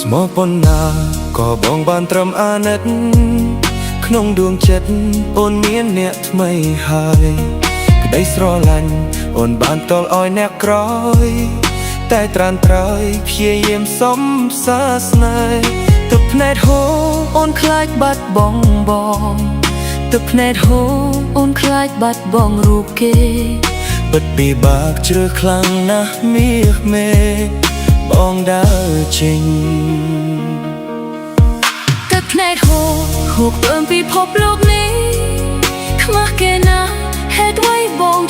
ស្មោះប៉ុណ្ណាក៏បងបានត្រឹមអាណិត ក្នុងដួងចិត្តអូនមានអ្នកថ្មីហើយក្តីស្រឡាញ់អូនបានតល់ឲ្យអ្នកក្រោយ តែត្រានត្រើយព្យាយាមសំសាស្នេហ៍ទឹកភ្នែកហូរ អូនខ្លាចបាត់បង់បងទឹកភ្នែកហូរអូនខ្លាចបាត់បង់រូបគេ ពិតពិបាកជ្រើខ្លាំងណាស់មាសមេបងដើរចេញ ទឹកភ្នែកហូរហូរពើមពិភពលោកនេះខ្មាស់គេណាស់ហេតុអ្វីបង